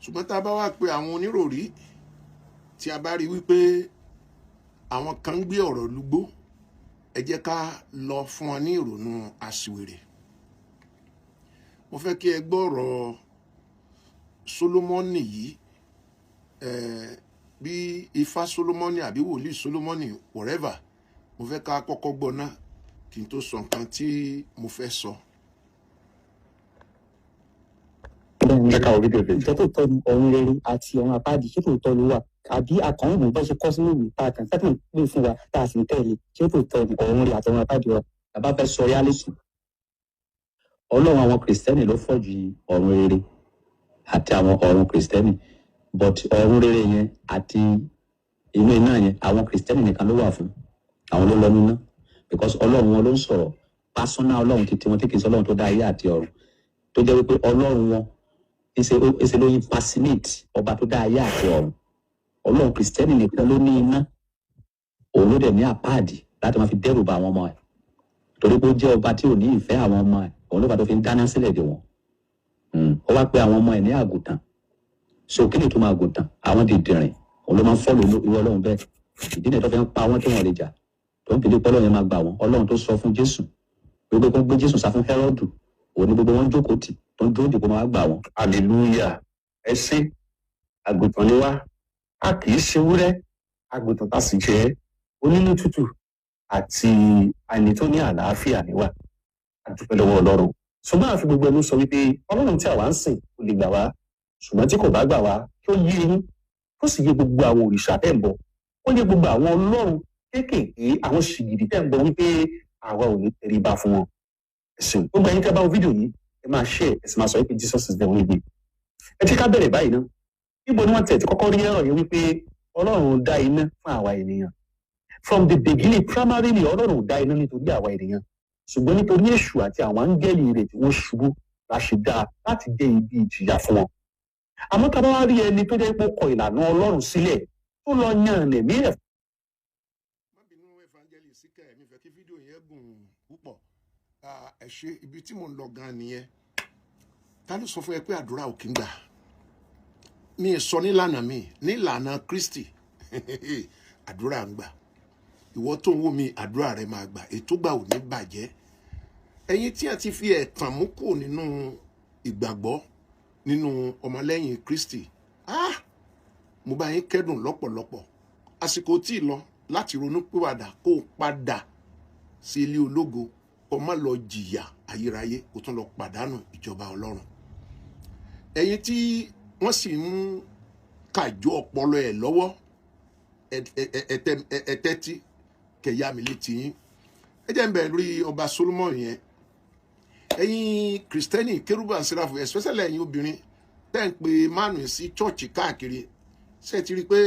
A: Ṣùgbọ́n tá a bá wá pe àwọn oníròrí, tí a bá rí wípé àwọn kan ń gbé ọ̀rọ̀ lúgbó, ẹ jẹ́ ká lọ fún wọn ní ìrònú aṣiwèrè. Mo fẹ́ kí ẹ gbọ́ ọ̀rọ̀ Solomoni yìí, bí Ifá Solomoni àbí wòlíì Solomoni, whatever. Mo fẹ́ ká kọ́kọ́ gbọ́ ná kí n tó sọ nǹkan tí mo fẹ́ sọ.
D: Jẹ́ ká wo fídíò kejì.
G: Ìjọ tó tọ́ ni ọ̀run rere àti ọ̀run àpáàdì, ṣé tòótọ́ ló wà, àbí àkànwò bá ṣe kọ́ sínú ìwé tá a kàn sátìn pè fún wa tá a sì ń tẹ̀lé? Ṣé tòótọ́ ni ọ̀run rere àti ọ̀run àpáàdì wà?
H: Bàbá fẹ́ sọ reality. Ọlọ́run àwọn Kìrìsìtẹ́nì ló fọ̀jù ọ̀run rere àti àwọn ọ̀run Kìrìsìtẹ́nì, but ọ̀run rere yẹn àti inú iná yẹn, àwọn Kìrìsìtẹ́nì nìkan ló wà fún. Àwọn ló lọ níná, because Ọlọ́run wọn ló ń sọ̀rọ̀ personal. Ọlọ́run títí wọn tí kì í sọ Ọlọ́run tó dá ayé àti ọ̀run, tó jẹ́ wípé Ọlọ́run wọn ìṣe ló impersonate ọba tó dá ayé àti ọ̀run. Ọlọ́run Kìrìsìtẹ́nì nìkan ló ní iná. Òun ló dẹ̀ ní àpáàdì láti máa fi dẹ́rù ba àwọn ọmọ ẹ̀, torí pé ó jẹ́ ọba tí ò ní ìfẹ́ àwọn ọmọ ẹ̀. Òun ló fà tó fi ń dáná sílẹ̀ dè wọ́n. Ó wá pe àwọn ọmọ ẹ̀ ní àgùntàn. So kí ni ìtumọ̀ àgùntàn? Àwọn dìndìnrìn. Òun ló máa ń follow irú Ọlọ́run bẹ́ẹ̀. Ìdí nìyẹn tó fi ń pa wọ́n tí wọ́n lè jà, tó ń fìdí pọ́lọ́ yẹn máa gbà wọ́n. Ọlọ́run tó sọ fún Jésù wípé kó gbé Jésù sá fún Hẹ́rọ́dù, òun ni gbogbo wọn jókòó tì, tó ń dúró dìbò máa gbà wọ́n.
B: Hallelujah! Ẹ ṣé. Àgùntàn ni wá, a kì í ṣe wúrẹ́. Àgùntàn tá a sì jẹ́ onínú tútù àti ẹni tó ní àlàáfíà ni wá. A dúpẹ́ lọ́wọ́ Ọlọ́run, ṣùgbọ́n àfi gbogbo ẹnu sọ wípé Ọlọ́run tí àwa ń sìn kò lè gbà wá. Ṣùgbọ́n tí kò bá gbà wá, kí ó yé yín, kó sì yé gbogbo àwọn òrìṣà tẹ̀ ń bọ, ó yé gbogbo àwọn ọlọ́run kéékèèké, àwọn ṣìgìdì tẹ̀ ń bọ, wípé àwa ò ní tẹríba fún wọn. Ẹ ṣeun. Gbogbo ẹ̀yin tẹ́ bá wo fídíò yìí, ẹ máa share, ẹ sì máa sọ wípé Jesus is the only way. Ẹ jẹ́ ká bẹ̀rẹ̀ báyìí ná. Níbo ni wọ́n tẹ̀ tí kọ́kọ́ rí ẹ̀rọ yẹn wípé Ọlọ́run dá iná fún àwa ènìyàn? From the beginning, primarily, Ọlọ́run dá iná nítorí àwa ènìyàn, ṣùgbọ́n nítorí èṣù àti àwọn áńgẹ́lì rẹ̀ tí wọ́n ṣubú la ṣe dá láti jẹ́ ibi ìjìyà fún wọn. Àmọ́ tá a bá wá rí ẹni tó jẹ́ pé ó kọ ìlànà Ọlọ́run sílẹ̀, tó lọ yan ẹ̀mí ẹ̀
A: Má bínú, Evangelist Síkẹ̀, mi fẹ́ kí fídíò yẹn gùn púpọ̀. Ẹ ṣe. Ibi tí mò ń lọ gan nìyẹn. Ta ló sọ fún ẹ pé àdúrà ò kí ń gbà? Mi ì sọ nílànà mi, nílànà Kristi, àdúrà ń gbà. Ìwọ tó ń wò mí, àdúrà rẹ máa gbà, ètò gbà ò ní bàjẹ́. Ẹ̀yin tí a ti fi ẹ̀tàn mú kúrò nínú ìgbàgbọ́ nínú ọmọlẹ́yìn Kristi, ah, mo bá yín kẹ́dùn lọ́pọ̀lọpọ̀. Àsìkò tí ì lọ láti ronú pìwàdà, kó o padà sí ilé ológo, kó má lọ jìyà ayérayé, kó tún lọ pàdánù ìjọba Ọlọ́run. Ẹ̀yin tí wọ́n sì ń kàjọ ọpọlọ ẹ̀ lọ́wọ́, ẹ tẹ́tí kẹ̀yà mi létí yín. Ẹ jẹ́ n bẹ̀rẹ̀ lórí ọba Solomon yẹn. Ẹ̀yin Kristẹni, Kérúbù and Serafu, especially ẹ̀yin obìnrin tẹ́ ń pe mánu sí chọ́ọ̀chì káàkiri, ṣé ti rí i pé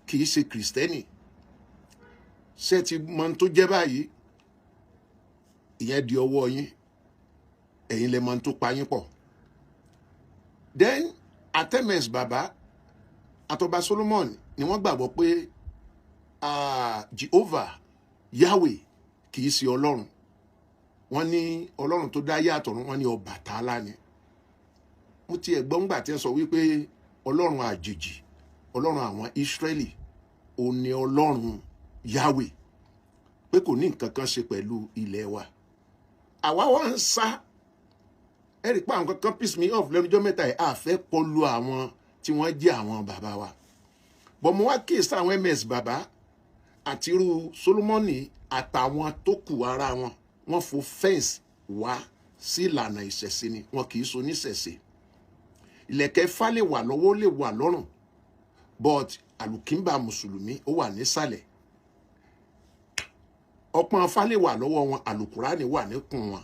A: kì í ṣe Kristẹni? Ṣé ti mọ ohun tó jẹ́ báyìí? Ìyẹn di ọwọ́ yín, ẹ̀yin lẹ mọ ohun tó pa yín pọ̀. Then atemes baba àtọba Solomon ni wọ́n gbàgbọ́ pé Jehovah Yahweh kì í ṣe Ọlọ́run. Wọ́n ní Ọlọ́run tó dá yàtọ̀, wọ́n ní Ọbàtálá ni. Mo tiẹ̀ gbọ́ ńgbà tí ẹ sọ wípé Ọlọ́run àjèjì, Ọlọ́run àwọn Ísírẹ́lì, òun ni Ọlọ́run Yahweh, pé kò ní nǹkan kan ṣe pẹ̀lú ilẹ̀ wa. Àwa wá ń sá. Ẹ rí i pé àwọn kankan piss me off lẹ́nu ọjọ́ mẹ́ta yìí. Àfẹ́ kọlu àwọn tí wọ́n jẹ́ àwọn bàbá wa bọ̀. Mo wá kíyèsí àwọn ms bàbá àti irú Solomoni àtàwọn tó kù ara wọn, wọ́n fo fence wá sí ìlànà ìṣẹ̀ṣe ni. Wọn kì í so oníṣẹ̀ṣe. Ìlẹ̀kẹ̀ Ifá lè wà lọ́wọ́, ó lè wà lọ́rùn, but àlùkìńbà mùsùlùmí ó wà nísàlẹ̀. Ọpọ́n Ifá lè wà lọ́wọ́ wọn, àlùkùránì wà níkùn wọn.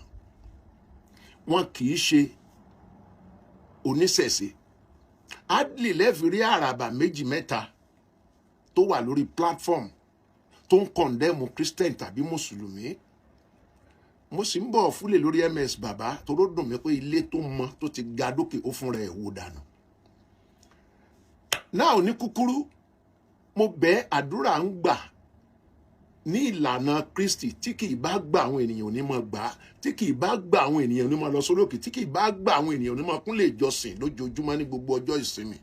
A: Wọn kì í ṣe oníṣẹ̀ṣe. Adley lẹ́ẹ̀fì rí àràbà méjì mẹ́ta tó wà lórí platform tó ń condemn Christian tàbí mùsùlùmí. Mo sì ń bọ̀ fúlẹ̀ lórí ms bàbá, toró dùn mí pé ilé tó mọ tó ti ga dókè, ó fúnra ẹ̀ wò dànù náà. Ní kúkúrú, mo bẹ̀, àdúrà ń gbà ní ìlànà Kristi. Tí kì í bá gbà, àwọn ènìyàn ò ní máa gbà á. Tí kì í bá gbà, àwọn ènìyàn ò ní máa lọ sórí òkè. Tí kì í bá gbà, àwọn ènìyàn ò ní máa kúnlẹ̀ ìjọsìn lójoojúmọ́ ní gbogbo ọjọ́ ìsinmi.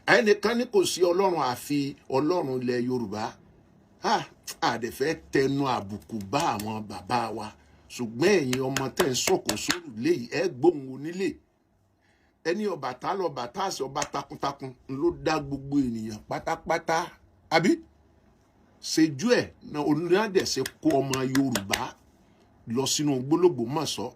A: Ẹnìkan ní kò sí Ọlọ́run àfi Ọlọ́run ilẹ̀ Yorùbá. Àdẹ̀fẹ́ tẹnu àbùkù bá àwọn bàbá wa, ṣùgbọ́n ẹ̀yin ọmọ tẹ́ ń sọ̀kò sórí léyìí, ẹ gbóhùn onílé ẹni. Ọbàtálá, Ọbàtásì, ọba takuntakun ló dá gbogbo ènìyàn pátápátá, àbí ṣejú ẹ̀ na onídàá ṣe kó ọmọ Yorùbá lọ sínú gbólógbòmọ̀ṣọ́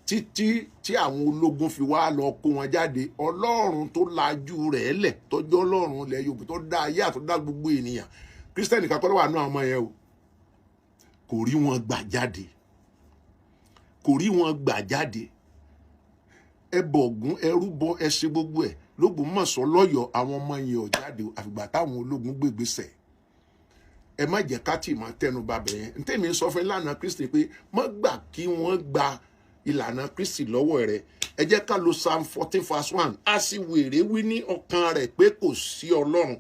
A: títí tí àwọn ológun fi wá lọ kó wọn jáde. Ọlọ́run tó lajú rẹ̀ lẹ̀, tọ́jú Ọlọ́run ilẹ̀ Yorùbá tó dá ayé àtọ́ dá gbogbo ènìyàn, Kírísítẹ́nì kakọ́ ló wà nù àwọn ọmọ yẹn o. Kò rí wọn gbà jáde, kò rí wọn gbà jáde. Ẹ bọ̀gún, ẹ rúbọ, ẹ ṣe gbogbo ẹ lÓgbómọ̀ṣọ́, lọ́yọ̀ọ́, àwọn ọmọ yẹn ò jáde àfìgbà táwọn ológun gbégbèsè. Ẹ má jẹ́ ká tì máa tẹnu ba bẹ̀ yẹn. Ntẹ́mi sọ fún ìlànà Kristi pé má gbà kí wọ́n gba ìlànà Kristi lọ́wọ́ rẹ̀. Ẹ jẹ́ ká lo Psalm 14 verse 1. A sì wèrè wí ní ọkàn rẹ̀ pé kò sí Ọlọ́run.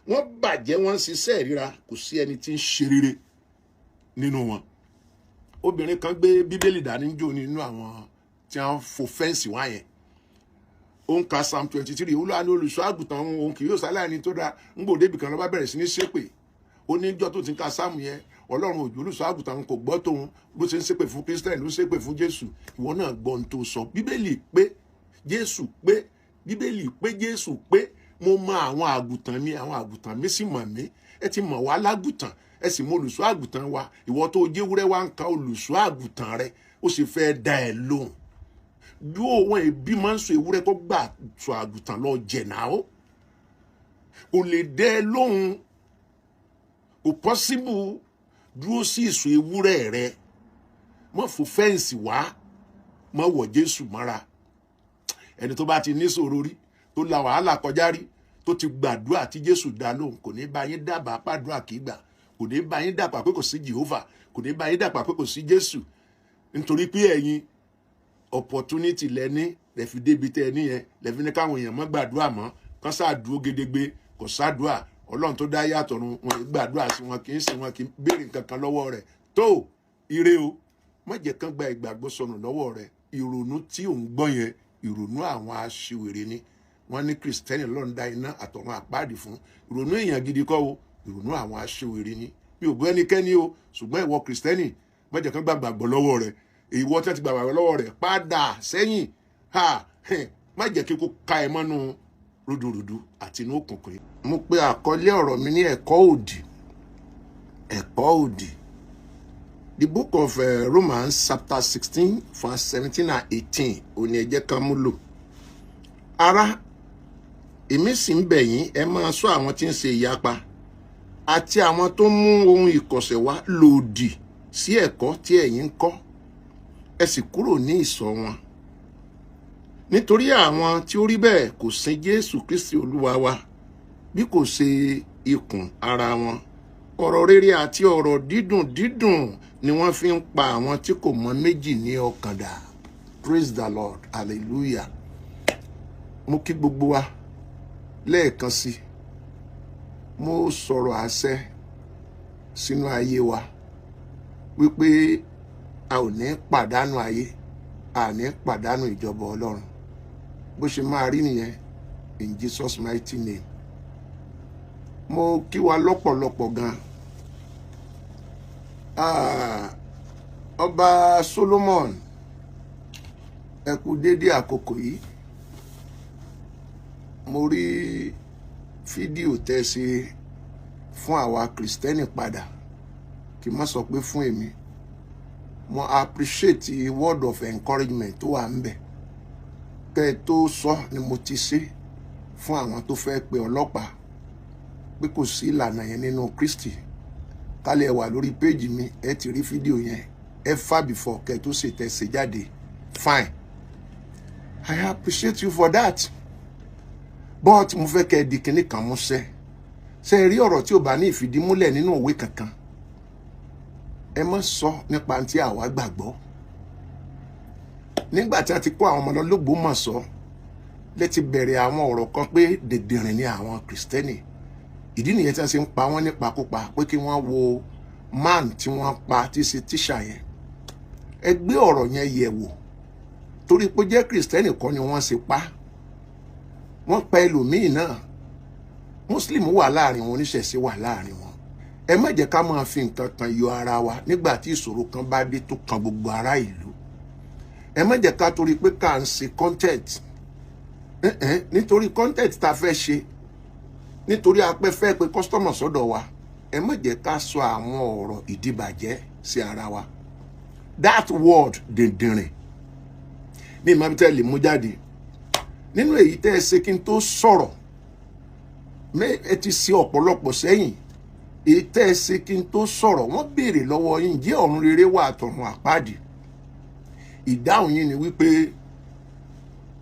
A: Wọ́n bàjẹ́, wọ́n ń ṣiṣẹ́ ìríra, kò sí ẹni tí ń ṣe rere nínú wọn. Obìnrin kan gbé Bíbélì dání jò nínú àwọn tí wọ́n fò fence wá yẹn. Ó ń ka Psalm 23: "Olúwa ní olùṣọ́ àgùntàn òun, òun kì yóò sáláì tó dáa." Ń gbòdébì kan ló bá bẹ̀rẹ̀ sí ní ṣépè. Ó ní ìjọ tó ti ń ka sáàmù yẹn, Ọlọ́run òjò olùṣọ́ àgùntàn kò gbọ́ tóun, bó ṣe ń ṣépè fún Christian ló ń ṣépè fún Jésù. Ìwọ náà gbọ́ ohun tó sọ. Bíbélì pé Jésù pé, Bíbélì pé Jésù pé, "Mo mọ àwọn àgùntàn mi, àwọn àgùntàn mi sì mọ̀ mí." Ẹ ti mọ̀ wá lágùntàn, ẹ sì mọ olùṣọ́ àgùntàn wa. Ìwọ tó jẹ́wúrẹ́ wá ń ka olùṣọ́ àgùntàn rẹ, ó sì fẹ́ dá ẹ lóhùn. Bí òun ẹbí máa ń sọ ewúrẹ́ kó gbà sọ àgùntàn lọ jẹ̀nà, ó kò lè dẹ́ ẹ lóhùn, kò possible. Dúró sí ìsọ ewúrẹ́ rẹ, má fò fence wá, má wọ̀ Jésù mọ́ra. Ẹni tó bá ti ní ṣòro rí, tó la wàhálà kọjá rí, tó ti gbàdúrà tí Jésù dá lóhùn, kò ní bá yín dábàá pàdúrà kì í gbà, kò ní bá yín dàpà pé kò sí Jehovah, kò ní bá yín dàpà pé kò sí Jésù, nítorí pé ẹ̀yin opportunity lẹ́ní lẹ́fi débi tẹ́ ẹ níyẹn lẹ́fi ní káwọn èèyàn mọ́ gbàdúrà mọ́, kán sáà dúró gedegbe. Kò sádùà Ọlọ́run tó dá yàtọ̀ run wọn gbàdúrà sí wọn, kì í sìn wọn, kì í béèrè nǹkan kan lọ́wọ́ rẹ̀. Tó ire o, má jẹ́ kán gba ìgbàgbọ́ sọnù lọ́wọ́ rẹ̀. Ìrònú tí ò ń gbọ́ yẹn, ìrònú àwọn aṣiwèrè ni. Wọ́n ní Kristẹni lọ́n da iná àtọ̀run àpáàdì fún. Ìrònú èèyàn gidi kọ́ o, ìrònú àwọn aṣiwèrè ni. Mi ò gbọ́ ẹnikẹ́ni o, ṣùgbọ́n ìwọ Kristẹni, má jẹ́ kán gba gbàgbọ́ lọ́wọ́ rẹ̀. Ìwọ tí wọ́n ti gbàgbọ́ lọ́wọ́ rẹ̀, padà sẹ́yìn. Ha, má jẹ́ kí kó ka ẹ mọ́nú rúdurùdu àti inú òkùnkùn yìí. Mo pe àkọlé ọ̀rọ̀ mi ní ẹ̀kọ́ òdì, ẹ̀kọ́ òdì. The Book of Romans chapter 16 verse 17 and 18 òní ẹ jẹ́ ká mú lò. Ará, èmi sì ń bẹ̀ yín, ẹ máa ṣọ́ àwọn tí ń ṣe ìyapa àti àwọn tó mú ohun ìkọ̀sẹ̀ wá lòdì. Sí ẹ̀kọ́ tí ẹ̀yin ń kọ́, ẹ sì kúrò ní ìsọ̀ wọn, nítorí àwọn tí ó rí bẹ́ẹ̀ kò sin Jésù Kristi Olúwa wa, bí kò ṣe ikùn ara wọn. Ọ̀rọ̀ rere àti ọ̀rọ̀ dídùn dídùn ni wọ́n fi ń pa àwọn tí kò mọ méjì ní ọkàn dà. Praise the Lord, hallelujah. Mo kí gbogbo wa lẹ́ẹ̀kan sí. Mo sọ̀rọ̀ àṣẹ sínú ayé wa wípé a ò ní pàdánù ayé, a ní pàdánù ìjọba Ọlọ́run. Bó ṣe máa rí nìyẹn, in Jesus' mighty name. Mo kí wa lọ́pọ̀lọpọ̀ gan. Ah, Ọba Solomon, ẹ kú déédéé àkókò yìí. Mo rí fídíò tẹ́ ṣe fún àwa Kìrìsìtẹ́nì padà, kì í má sọ pé fún èmi. Mo appreciate the word of encouragement tó wà ń bẹ̀. Kẹ́ ẹ tó sọ ni mo ti ṣe fún àwọn tó fẹ́ pe ọlọ́pàá pé kò sí ìlànà yẹn nínú Kristi. Kálẹ̀ wà lórí péjì mi, ẹ ti rí fídíò yẹn ẹ fà before kẹ́ ẹ tó ṣètẹ́ ṣe jáde. Fine, I appreciate you for that, but mo fẹ́ kẹ́ ẹ di kinní kan múṣẹ́. Ṣe é rí ọ̀rọ̀ tí ò bá ní ìfìdímúlẹ̀ nínú òwe kankan, ẹ má sọ nípa tí àwa gbàgbọ́. Nígbà tí a ti kó àwọn ọmọ lọ l'Ógbómọ̀ṣọ́, lẹ ti bẹ̀rẹ̀ àwọn ọ̀rọ̀ kan pé dèdèrìn ní àwọn Kìrìsìtẹ́nì. Ìdí nìyẹn tí wọ́n ṣe ń pa wọ́n nípakúpa, pé kí wọ́n wo man tí wọ́n pa tí ṣe tíṣà yẹn. Ẹ gbé ọ̀rọ̀ yẹn yẹ̀ wò, torí pé jẹ́ Kìrìsìtẹ́nì kọ́ ni wọ́n ṣe pa. Wọ́n pa ẹlòmíì náà, Muslim wà láàrin wọn, oníṣẹ̀ṣe wà láàrin wọn. Ẹ má jẹ́ ká máa fi nǹkan kan yọ ara wa nígbà tí ìṣòro kan bá dé tó kan gbogbo ará ìlú. Ẹ má jẹ́ ká torí pé ká ń ṣe content, nítorí content tá a fẹ́ ṣe, nítorí apẹ́fẹ́ pé customer sọ́dọ̀ wa, ẹ má jẹ́ ká sọ àwọn ọ̀rọ̀ ìdìbàjẹ́ sí ara wa. That word dìndìnrìn ní ìmọ̀ tẹ́ lè mú jáde nínú èyí tẹ́ ẹ ṣe kí n tó sọ̀rọ̀. Ẹ ti ṣe ọ̀pọ̀lọpọ̀ sẹ́yìn. Èyí tẹ́ ẹ ṣe kí n tó sọ̀rọ̀, wọ́n béèrè lọ́wọ́ yín, jẹ́ ọ̀run rere wà àtọ̀run àpáàdì? Ìdáhùn yín ni wípé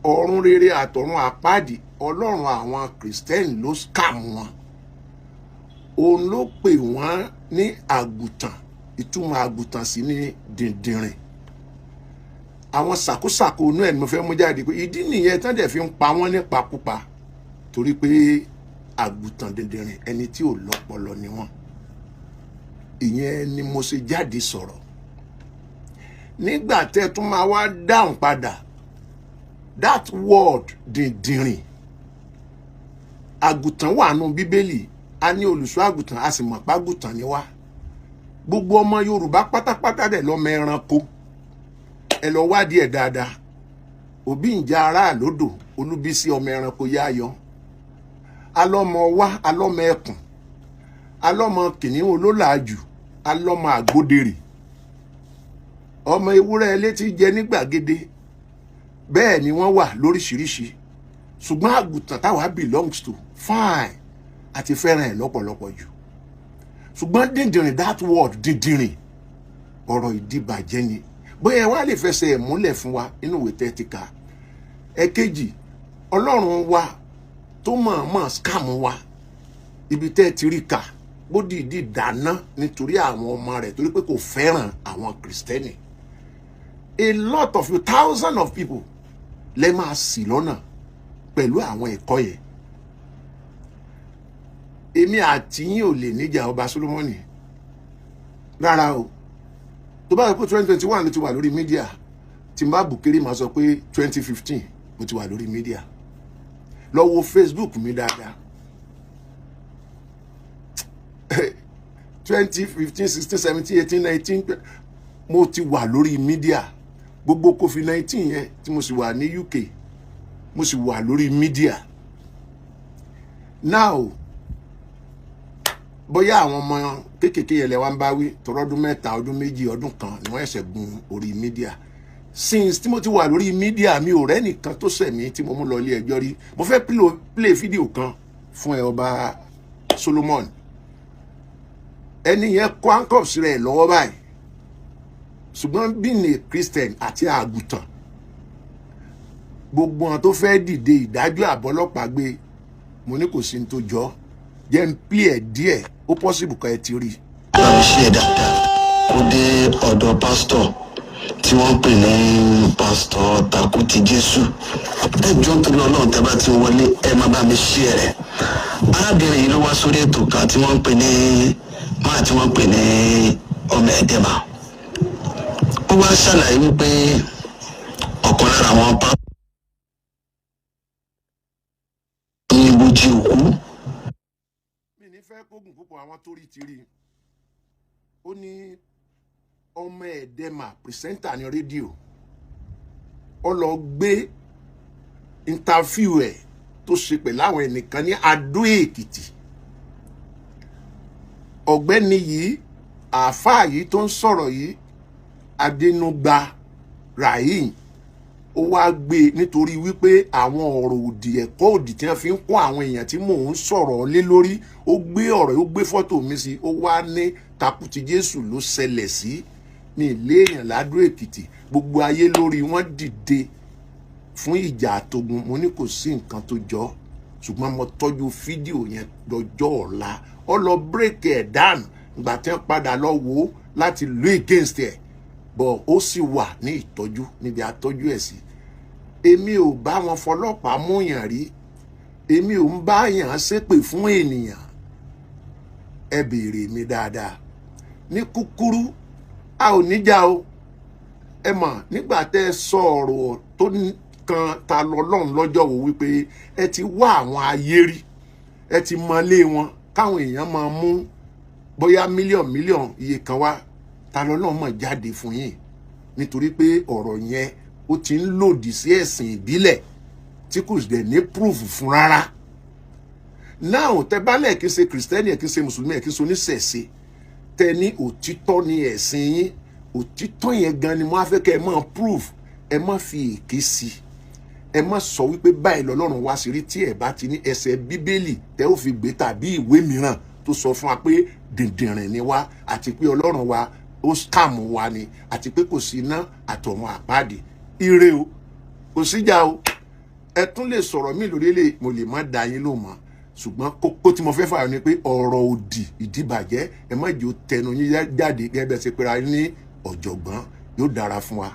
A: ọ̀run rere àtọ̀run àpáàdì, Ọlọ́run àwọn Kìrìsìtẹ́nì ló scam wọn, òun ló pè wọ́n ní àgùntàn. Ìtumọ̀ àgùntàn sí ní dìndìnrìn. Àwọn sàkósàkó inú ẹ̀ ni mo fẹ́ mú jáde pé ìdí nìyẹn tán dẹ̀ fi ń pa wọ́n nípakúpa, torí pé àgùntàn dìndìnrìn, ẹni tí ò lọ́pọlọ ni wọ́n. Ìyẹn ni mo ṣe jáde sọ̀rọ̀. Nígbà tẹ́ tún máa wá dáhùn padà, that word dìndìnrìn, àgùntàn wà nù Bíbélì. A ní olùṣọ́ àgùntàn, a sì mọ̀ pàgùntàn ni wá. Gbogbo ọmọ Yorùbá pátápátá dẹ̀ lọ́mọ ẹranko. Ẹ lọ wádìí ẹ̀ dáadáa. Òbí ń já aráàlódò Olúbísí, ọmọ ẹranko yáyọ, alọ́mọ wá, alọ́mọ ẹkùn, alọ́mọ kìnìún olólàájú, alọ́mọ àgbódèrè, ọmọ ewúrẹ́ létí jẹ ní gbàgede. Bẹ́ẹ̀ ni wọ́n wà lóríṣiríṣi, ṣùgbọ́n àgùntàn táwa belongs to, fine, àti fẹ́ràn ẹ̀ lọ́pọ̀lọpọ̀ jù. Ṣùgbọ́n dìndìnrìn, that word dìndìnrìn, ọ̀rọ̀ ìdìbàjẹ́ ni. Bóyá ẹ wá lè fẹsẹ̀ ẹ̀ múlẹ̀ fún wa nínú ìwé tẹ́ ti kà. Ẹ̀kejì, Ọlọ́run wa tó mọ̀ọ́mọ̀ scam wa, ibi tẹ́ ti rí kà bó dìídì dáná nítorí àwọn ọmọ rẹ̀, torí pé kò fẹ́ràn àwọn Kìrìsìtẹ́nì. A lot of you, thousands of people lẹ máa ṣì lọ́nà pẹ̀lú àwọn ẹ̀kọ́ yẹn. Èmi àti yín ò lè níjà, Ọba Solomoni, rárá o. Tó bá yẹ pé 2021 ló ti wà lórí media, tí n bá bùkéré, máa sọ pé 2015 mo ti wà lórí media. Lọ wo Facebook mi dáadáa, 2015, 16, 17, 18, 19, mo ti wà lórí media. Gbogbo COVID-19 yẹn tí mo sì wà ní UK, mo sì wà lórí media. Now, bóyá àwọn ọmọ kéékèèké yẹn lẹ wá ń bá wí, tọrọdún 3, ọdún 2, ọdún 1 ni wọ́n ṣẹ̀ṣẹ̀ gun orí media. Since tí mo ti wà lórí media, mi ò rẹ́ nìkan tó ṣẹ̀ mí tí mo mú lọ ilé ẹjọ́ rí. Mo fẹ́ play fídíò kan fún ẹ, Ọba Solomon. Ẹni yẹn kó handcuffs rẹ̀ lọ́wọ́ báyìí. Ṣùgbọ́n being a Christian àti àgùntàn, gbogbo wọn tó fẹ́ dìde ìdájọ́ àbọ́lọ́pàá gbé, mo ní kò sí ní tó jọ. Jẹ́ n play ẹ̀ díẹ̀, ó possible kan ẹ ti rí i.
B: Bá mi ṣe é dáadáa kó dé ọ̀dọ̀ pásítọ̀ tí wọ́n ń pè ní Pásítọ̀ Takuti Jésù. Ẹ jọ̀ọ́, nítorí Ọlọ́run, tẹ́ bá ti wọlé, ẹ má bá mi ṣe rẹ̀. Arábìnrin yìí ló wá sórí ètò kan tí wọ́n ń pè ní máa tí wọ́n ń pè ní ọmọ ẹ̀dẹ́mà. Ó wá ṣàlàyé wípé ọ̀kan lára àwọn pásítọ̀ ní ibojì òkú.
A: Mi ní fẹ́ kógùn púpọ̀. Àwọn tó rí ti rí i. Ó ní ọmọ ẹ̀ẹ́dẹ́mà, presenter ní rédíò, ó lọ gbé interview ẹ̀ tó ṣe pẹ̀lú àwọn ẹnìkan ní Adó Èkìtì. Ọ̀gbẹ́ni yìí, àáfàá yìí tó ń sọ̀rọ̀ yìí, Adẹnugba Rahim, ó wá gbé e nítorí wípé àwọn ọ̀rọ̀ òdì, ẹ̀kọ́ òdì tí wọ́n fi ń kọ́ àwọn èèyàn tí mò ń sọ̀rọ̀ lé lórí, ó gbé ọ̀rọ̀, ó gbé fọ́tò mi sí. Ó wá ní Takuti Jésù ló ṣẹlẹ̀ sí ní ilé èèyàn ládó Èkìtì. Gbogbo ayé lórí wọn dìde fún ìjà àtogun. Mo ní kò sí nǹkan tó jọ, ṣùgbọ́n mo tọ́jú fídíò yẹn lọ́jọ́ ọ̀la. Ó lọ break ẹ̀ down ìgbà tí wọ́n padà lọ wò ó láti lo against ẹ̀ bọ̀. Ó sì wà ní ìtọ́jú níbi àtọ́jú ẹ̀ sí. Èmi ò bá wọn fọlọ́pàá múyàn rí, èmi ò ń bá yàn ṣépè fún ènìyàn. Ẹ béèrè mi dáadáa. Ní kúkúrú, a ò níjà o. Ẹ mọ̀ nígbà tẹ́ ẹ sọ ọ̀rọ̀ tó kan ta lọ́lọ́run lọ́jọ́ wo wípé ẹ ti wá àwọn ayé rí, ẹ ti mọlé wọn, káwọn èèyàn máa mú bóyá mílíọ̀nù mílíọ̀nù iye kan wá, ta lọ́lọ́run mọ̀ jáde fún yín, nítorí pé ọ̀rọ̀ yẹn ó ti ń lòdì sí ẹ̀sìn ìbílẹ̀ tí kò dẹ̀ ní proof fún rárá. Náà tẹ bá lẹ̀ kí n ṣe Kìrìsìtẹ́nì ẹ̀, kí n ṣe Mùsùlùmí ẹ̀, kí n ṣe oníṣẹ̀ṣe, tẹ ní òtítọ́ ní ẹ̀sìn yín, òtítọ́ yẹn gan ni mo á fẹ́ kẹ́ ẹ máa proof. Ẹ má fi èké sí i. Ẹ má sọ wípé báyìí lọ́lọ́run wá sí rí tí ẹ bá ti ní ẹsẹ̀ Bíbélì tẹ́ ó fi gbé tàbí ìwé mìíràn tó sọ fún wa pé dìndìnrìn ni wá, àti pé Ọlọ́run wa ó scam wa ni, àti pé kò sí iná àtọ̀run àpáàdì. Ire o, kò síjà o. Ẹ tún lè sọ̀rọ̀ mí lórí ilé, mo lè má da yín lò mọ́, ṣùgbọ́n kókó tí mo fẹ́ fààyàn ni pé ọ̀rọ̀ òdì, ìdíbàjẹ́, ẹ má jẹ́ ó tẹnu yín jáde gẹ́gẹ́ bẹ́ẹ̀ ṣe pera ní ọ̀jọ̀gbọ́n. Yóò dára fún wa.